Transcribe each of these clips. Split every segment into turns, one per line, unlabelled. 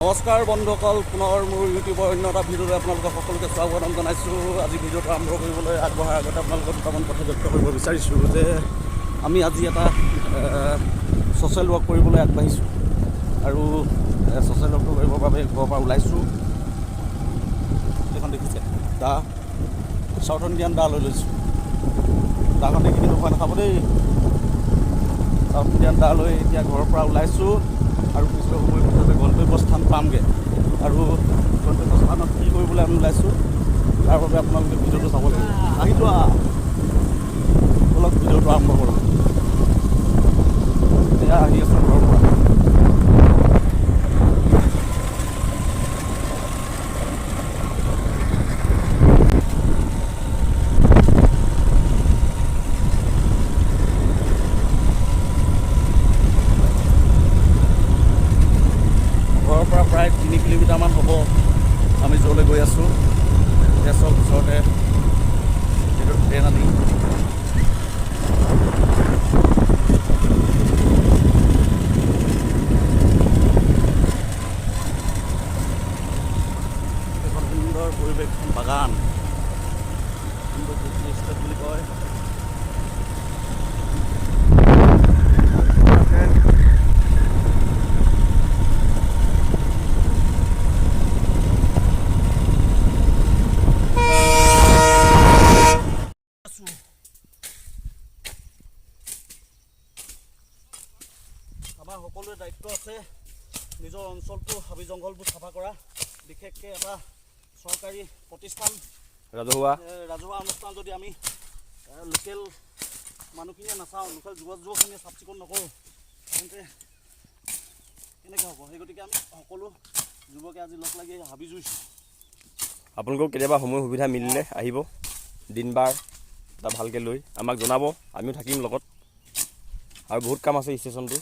নমস্কাৰ বন্ধুসকল, পুনৰ মোৰ ইউটিউবৰ অন্য এটা ভিডিঅ'লৈ আপোনালোকক সকলোকে স্বাগতম জনাইছোঁ। আজি ভিডিঅ'টো আৰম্ভ কৰিবলৈ আগবঢ়াৰ আগতে আপোনালোকক দুটামান কথা ব্যক্ত কৰিব বিচাৰিছোঁ যে আমি আজি এটা ছ'চিয়েল ৱৰ্ক কৰিবলৈ আগবাঢ়িছোঁ আৰু ছ'চিয়েল ৱৰ্কটো কৰিবৰ বাবে ঘৰৰ পৰা ওলাইছোঁ। এইখন দেখিছে, দা, চাউথ ইণ্ডিয়ান দা লৈ লৈছোঁ। দাখন দেখি কিন্তু ভয় নাখাব দেই। চাউথ ইণ্ডিয়ান দা লৈ এতিয়া ঘৰৰ পৰা ওলাইছোঁ আৰু কিছু সময়ৰ পিছতে গন্তব্যস্থান পামগৈ। আৰু গন্তব্যস্থানত কি কৰিবলৈ আমি ওলাইছোঁ, তাৰ বাবে আপোনালোকে ভিডিঅ'টো চাব লাগিব। আহি যোৱা, ব'লক, ভিডিঅ'টো আৰম্ভ কৰোঁ। এতিয়া আহি আছোঁ ঘৰৰ পৰা। ঘৰৰ পৰা প্ৰায় 3 কিলোমিটাৰমান হ'ব আমি য'লৈ গৈ আছোঁ। এতিয়া চব ওচৰতে এইটো ট্ৰেইন আনি। এখন সুন্দৰ পৰিৱেশ, এখন বাগান, সুন্দৰ ষ্টেট বুলি কয়। আছোঁ। আমাৰ সকলোৰে দায়িত্ব আছে নিজৰ অঞ্চলটো, হাবি জংঘলবোৰ চাফা কৰা। বিশেষকৈ এটা চৰকাৰী প্ৰতিষ্ঠান,
ৰাজহুৱা
ৰাজহুৱা অনুষ্ঠান যদি আমি লোকেল মানুহখিনিয়ে নাচাওঁ, লোকেল যুৱক যুৱকখিনিয়ে চাফ চিকুণ নকৰোঁ, তেন্তে কেনেকৈ হ'ব? সেই গতিকে আমি সকলো যুৱকে আজি লগ লাগি হাবি জুইছোঁ।
আপোনালোকেও কেতিয়াবা সময় সুবিধা মিলিলে আহিব, দিন বাৰ এটা ভালকৈ লৈ আমাক জনাব, আমিও থাকিম লগত। আৰু বহুত কাম আছে ষ্টেচনটো।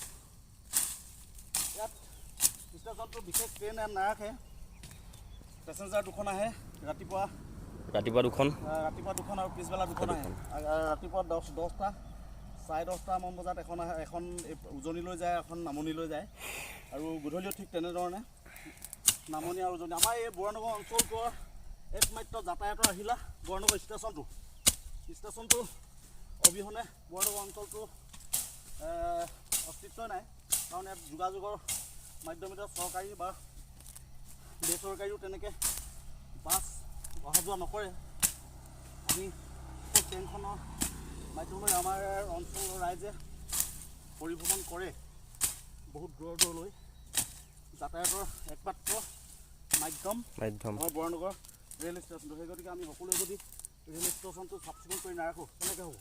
ইয়াত ষ্টেচনটো বিশেষ ট্ৰেইন ইয়াত নাৰাখে। পেচেঞ্জাৰ দুখন আহে ৰাতিপুৱা।
ৰাতিপুৱা দুখন।
ৰাতিপুৱা দুখন আৰু পিছবেলা দুখন আহে। ৰাতিপুৱা 10টা, 10:30মান বজাত এখন আহে। এখন এই উজনিলৈ যায়, এখন নামনিলৈ যায়। আৰু গধূলিও ঠিক তেনেধৰণে নামনি আৰু উজনি। আমাৰ এই বৰানগৰ অঞ্চলটোৰ একমাত্ৰ যাতায়াতৰ আহিলা বৰানগৰ ষ্টেচনটো। ষ্টেচনটো অবিহনে বৰানগৰ অঞ্চলটো অস্তিত্বই নাই, কাৰণ ইয়াত যোগাযোগৰ মাধ্যমিত চৰকাৰী বা বেচৰকাৰীও তেনেকৈ বাছ অহা যোৱা নকৰে। আমি সেই ট্ৰেইনখনৰ মাধ্যমেৰে আমাৰ অঞ্চলৰ ৰাইজে পৰিভ্ৰমণ কৰে বহুত দূৰৰ দূৰলৈ। যাতায়াতৰ একমাত্ৰ মাধ্যম
মাধ্যম
আমাৰ বৰানগৰ ৰেল ষ্টেচনটো। সেই গতিকে আমি সকলোৱে যদি ৰেল ষ্টেচনটো চাফ চিকুণ কৰি নাৰাখোঁ, কেনেকৈ হ'ব?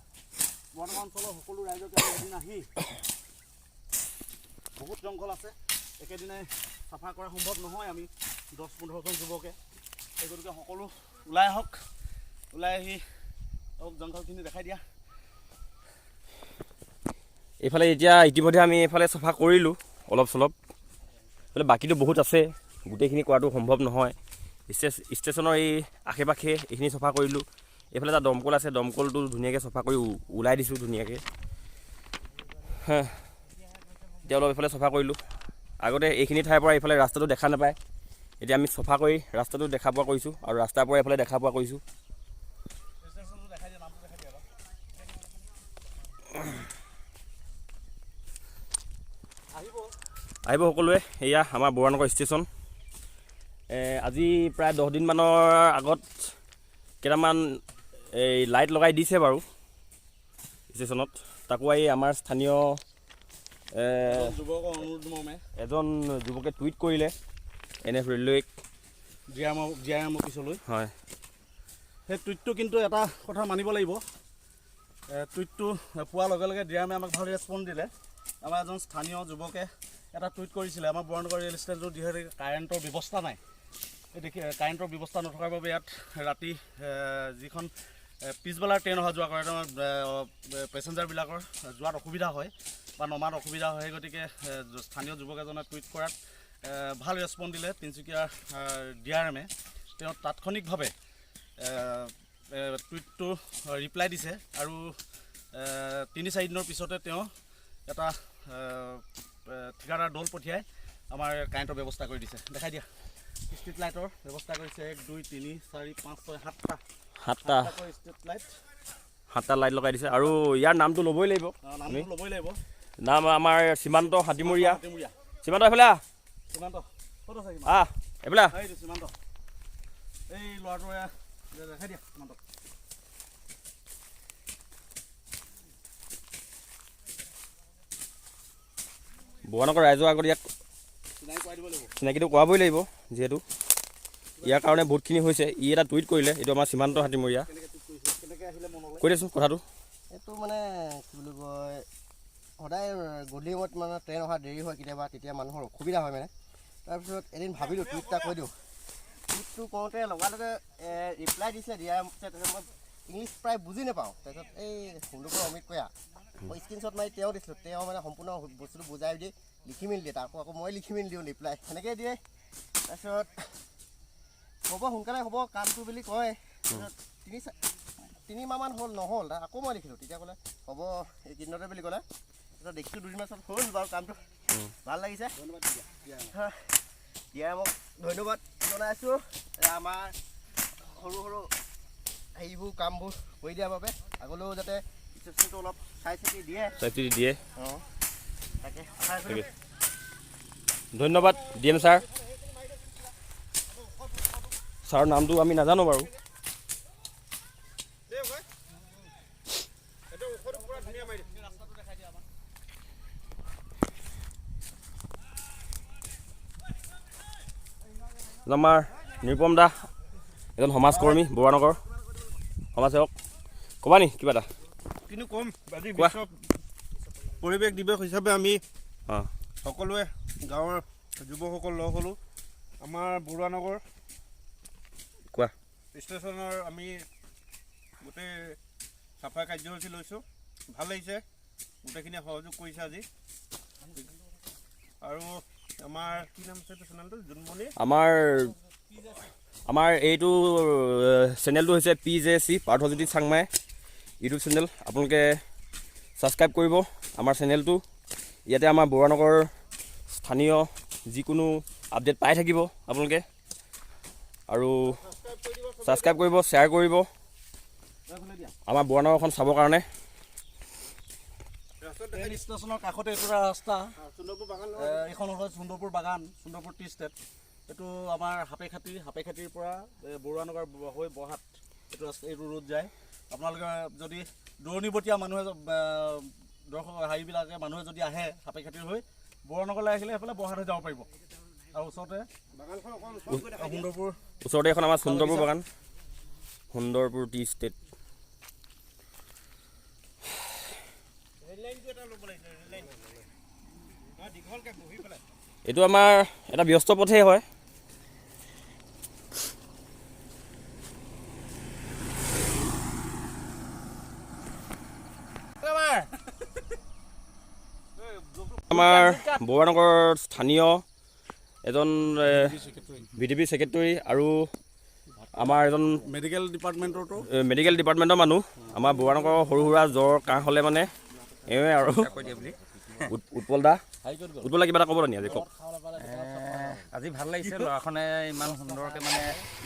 বৰানগৰ অঞ্চলৰ সকলো ৰাইজকে আমি এদিন আহি, বহুত জংঘল আছে, একেদিনাই চাফা কৰা সম্ভৱ নহয় আমি 10-15জন যুৱকে। সেই গতিকে সকলো ওলাই আহক, ওলাই আহি অলপ জংঘলখিনি দেখাই দিয়া।
এইফালে এতিয়া ইতিমধ্যে আমি এইফালে চফা কৰিলোঁ অলপ চলপ। এইফালে বাকীটো বহুত আছে, গোটেইখিনি কৰাটো সম্ভৱ নহয়। ষ্টেচনৰ এই আশে পাশে এইখিনি চফা কৰিলোঁ। এইফালে এটা দমকল আছে, দমকলটো ধুনীয়াকৈ চফা কৰি ওলাই দিছোঁ ধুনীয়াকৈ। হা, এতিয়া অলপ এইফালে চফা কৰিলোঁ। আগতে এইখিনি ঠাইৰ পৰা এইফালে ৰাস্তাটো দেখা নাপায়। এতিয়া আমি চফা কৰি ৰাস্তাটো দেখা পোৱা কৰিছোঁ আৰু ৰাস্তাৰ পৰা এইফালে দেখা পোৱা কৰিছোঁ।
ষ্টেচনটো দেখাই দিয়া, নামটো দেখাই দিয়া এবাৰ। আহিব।
আহিব সকলোৱে। এয়া আমাৰ বৰানগৰ ষ্টেচন। আজি প্ৰায় 10 দিনমানৰ আগত কেইটামান এই লাইট লগাই দিছে বাৰু ষ্টেচনত। তাকো এই আমাৰ স্থানীয়
যুৱকৰ অনুৰোধ মৰ্মে।
এজন যুৱকে টুইট কৰিলে এন এফ ৰেলৱেক।
জি আৰ এম অফিচলৈ।
হয়।
সেই টুইটটো কিন্তু এটা কথা মানিব লাগিব, টুইটটো পোৱাৰ লগে লগে ডি আৰ এমে আমাক ভাল ৰেচপঞ্চ দিলে। আমাৰ এজন স্থানীয় যুৱকে এটা টুইট কৰিছিলে, আমাৰ বৰানগৰ ৰেল ষ্টেচনটো যিহেতু কাৰেণ্টৰ ব্যৱস্থা নাই, এই দেখি কাৰেণ্টৰ ব্যৱস্থা নথকাৰ বাবে ইয়াত ৰাতি যিখন পিছবেলাৰ ট্ৰেইন অহা যোৱা কৰে, পেচেঞ্জাৰবিলাকৰ যোৱাত অসুবিধা হয় বা নমাত অসুবিধা হয়। সেই গতিকে স্থানীয় যুৱক এজনে টুইট কৰাত ভাল ৰেচপঞ্চ দিলে তিনিচুকীয়াৰ ডি আৰ এমে। তেওঁ তাৎক্ষণিকভাৱে টুইটটো ৰিপ্লাই দিছে আৰু 3-4 দিনৰ পিছতে তেওঁ এটা ঠিকাদাৰ দল পঠিয়াই আমাৰ কাৰেণ্টৰ ব্যৱস্থা কৰি দিছে। দেখাই দিয়া, ষ্ট্ৰীট লাইটৰ ব্যৱস্থা কৰিছে। 1, 2, 3, 4, 5, 6, 7টা,
7টা
ষ্ট্ৰীট লাইট,
7টা লাইট লগাই দিছে। আৰু ইয়াৰ নামটো ল'বই লাগিব,
নামটো ল'বই লাগিব।
নাম আমাৰ সীমান্ত হাতীমূৰীয়া।
হাতীমূৰীয়া।
সীমান্ত, এইফালে আহ।
সীমান্ত ক'ত আছে?
আহ, এইফালে আহ।
এইটো সীমান্ত, এই ল'ৰাটোৱে দেখাই দিয়া সীমান্ত।
বৰুৱানগৰ ৰাইজৰ আগত ইয়াক চিনাকিটো কৰাবই লাগিব, যিহেতু ইয়াৰ কাৰণে বহুতখিনি হৈছে। ই এটা টুইট কৰিলে, এইটো আমাৰ সীমান্ত হাতীমূৰীয়া। কৈ দেচোন কথাটো।
এইটো মানে কি বুলি কয়, সদায় গধূলি সময়ত মানে ট্ৰেইন অহা দেৰি হয় কেতিয়াবা, তেতিয়া মানুহৰ অসুবিধা হয় মানে। তাৰপিছত এদিন ভাবিলোঁ টুইট এটা কৈ দিওঁ। টুইটটো কৰোঁতে লগে লগে ৰিপ্লাই দিছে, দিয়াৰ পিছত তাৰপিছত মই ইংলিছ প্ৰায় বুজি নাপাওঁ। তাৰপিছত এই সুন্দৰপুৰ অমিত কয়া, মই স্ক্ৰীনশ্বট মাৰি তেওঁ দিছিলোঁ, তেওঁ মানে সম্পূৰ্ণ বস্তুটো বুজাই দি লিখি মেলি দিয়ে। তাকো আকৌ মই লিখি মেলি দিওঁ ৰিপ্লাই, সেনেকৈয়ে দিয়ে। তাৰপিছত হ'ব সোনকালে হ'ব কামটো বুলি কয়। তাৰপিছত 3 মাহমান হ'ল, নহ'ল। আকৌ মই লিখিলোঁ, তেতিয়া ক'লে হ'ব এইকেইদিনতে বুলি ক'লে। তাৰপিছত দেখিছোঁ দুদিনমান পাছত হ'ল বাৰু কামটো, ভাল লাগিছে। দিয়া মোক ধন্যবাদ জনাইছোঁ আমাৰ সৰু সৰু হেৰিবোৰ কামবোৰ কৰি দিয়াৰ বাবে। আগলৈও যাতে ষ্টেচনটো অলপ চাই চিতি দিয়ে।
চাই চিতি দিয়ে।
অঁ, তাকে আশা ৰাখিলোঁ।
ধন্যবাদ ডি এম ছাৰ। ছাৰৰ নামটো আমি নাজানো বাৰু। আমাৰ নিৰুপম দা, এজন সমাজকৰ্মী, বৰুৱানগৰ সমাজসেৱক। ক'বা নি কিবা এটা?
কিন্তু ক'ম আজি
কোৱা।
বিশ্ব পৰিৱেশ দিৱস হিচাপে আমি সকলোৱে গাঁৱৰ যুৱকসকল লগ হ'লোঁ। আমাৰ বৰুৱানগৰ
কোৱা।
ষ্টেচনৰ আমি গোটেই চাফাই কাৰ্যসূচী লৈছোঁ। ভাল লাগিছে, গোটেইখিনিয়ে সহযোগ কৰিছে আজি। আৰু আমাৰ কি নাম আছে এইটো চেনেলটো, জোনমণি।
আমাৰ এইটো চেনেলটো হৈছে PJC Parthajyoti Changmai YouTube channel. আপোনালোকে ছাবস্ক্ৰাইব কৰিব আমাৰ চেনেলটো। ইয়াতে আমাৰ বৰুৱানগৰ স্থানীয় যিকোনো আপডেট পাই থাকিব আপোনালোকে। আৰু ছাবস্ক্ৰাইব কৰিব, শ্বেয়াৰ কৰিব আমাৰ বৰুৱানগৰখন চাবৰ কাৰণে।
ট্ৰেইন ষ্টেচনৰ কাষতে এইটো এটা ৰাস্তা। এইখন হ'ল সুন্দৰপুৰ বাগান, সুন্দৰপুৰ টি ষ্টেট। এইটো আমাৰ সাপেখাতি, সাপেখাতিৰ পৰা বৰুৱানগৰ হৈ বৰহাট এইটো ৰাস্তা, এইটো ৰোড যায়। আপোনালোকে যদি দূৰণিবটীয়া মানুহে, দৰ্শক হেৰিবিলাকে মানুহে যদি আহে সাপেখাতিৰ হৈ বৰুৱানগৰলৈ আহিলে সেইফালে বৰহাট হৈ যাব পাৰিব। আৰু ওচৰতে সুন্দৰপুৰ
ওচৰতে এখন আমাৰ সুন্দৰপুৰ বাগান, সুন্দৰপুৰ টি ষ্টেট।
ৰেল লাইনটো এটা ল'ব লাগিছিলে, ৰেল লাইন দীঘলকৈ বহি পেলাই।
এইটো আমাৰ এটা ব্যস্ত পথেই হয়। আমাৰ বৰুৱানগৰৰ স্থানীয় এজন ভিডিপি ছেক্ৰেটেৰী আৰু আমাৰ এজন
মেডিকেল ডিপাৰ্টমেণ্টৰতো
মেডিকেল ডিপাৰ্টমেণ্টৰ মানুহ। আমাৰ বৰুৱানগৰৰ সৰু সুৰা জ্বৰ কাহ হ'লে মানে এওঁৱে আৰু উৎপল দা। উৎপল দা, কিবা এটা ক'ব নি আজি? কওক।
আজি ভাল লাগিছে, ল'ৰাখনে ইমান সুন্দৰকৈ মানে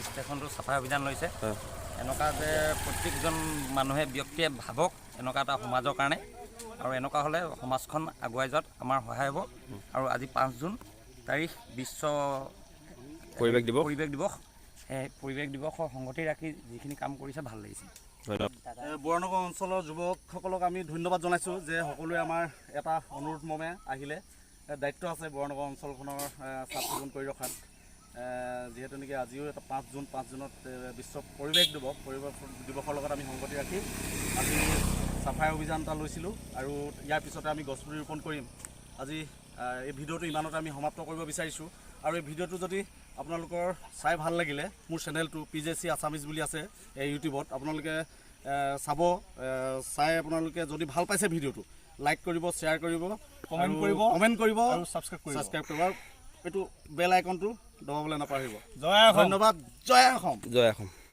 ষ্টেচনটো চাফাই অভিযান লৈছে। এনেকুৱা যে প্ৰত্যেকজন মানুহে ব্যক্তিয়ে ভাবক এনেকুৱা এটা সমাজৰ কাৰণে, আৰু এনেকুৱা হ'লে সমাজখন আগুৱাই যোৱাত আমাৰ সহায় হ'ব। আৰু আজি 5 জুন তাৰিখ বিশ্ব
পৰিৱেশ দিৱস।
পৰিৱেশ দিৱস, সেই পৰিৱেশ দিৱসৰ সংগতি ৰাখি যিখিনি কাম কৰিছে ভাল লাগিছে।
ধন্যবাদ।
বৰুৱানগৰ অঞ্চলৰ যুৱকসকলক আমি ধন্যবাদ জনাইছোঁ যে সকলোৱে আমাৰ এটা অনুৰোধ মৰ্মে আহিলে। দায়িত্ব আছে বৰুৱানগৰ অঞ্চলখনৰ চাফ চিকুণ কৰি ৰখাত। যিহেতু নেকি আজিও এটা 5 জুন, 5 জুনত বিশ্ব পৰিৱেশ দিৱস, পৰিৱেশ দিৱসৰ লগত আমি সংগতি ৰাখি আজি চাফাই অভিযান এটা লৈছিলোঁ আৰু ইয়াৰ পিছতে আমি গছপুলি ৰোপণ কৰিম। আজি এই ভিডিঅ'টো ইমানতে আমি সমাপ্ত কৰিব বিচাৰিছোঁ। আৰু এই ভিডিঅ'টো যদি আপোনালোকৰ চাই ভাল লাগিলে, মোৰ চেনেলটো PJC Assamese বুলি আছে এই ইউটিউবত, আপোনালোকে চাব। চাই আপোনালোকে যদি ভাল পাইছে ভিডিঅ'টো, লাইক কৰিব, শ্বেয়াৰ কৰিব,
কমেণ্ট কৰিব,
কমেণ্ট কৰিব
আৰু ছাবস্ক্ৰাইব কৰিব।
ছাবস্ক্ৰাইব কৰিব আৰু এইটো বেল আইকনটো দবাবলৈ নাপাহৰিব।
জয় অসম।
ধন্যবাদ, জয় অসম।
জয় অসম।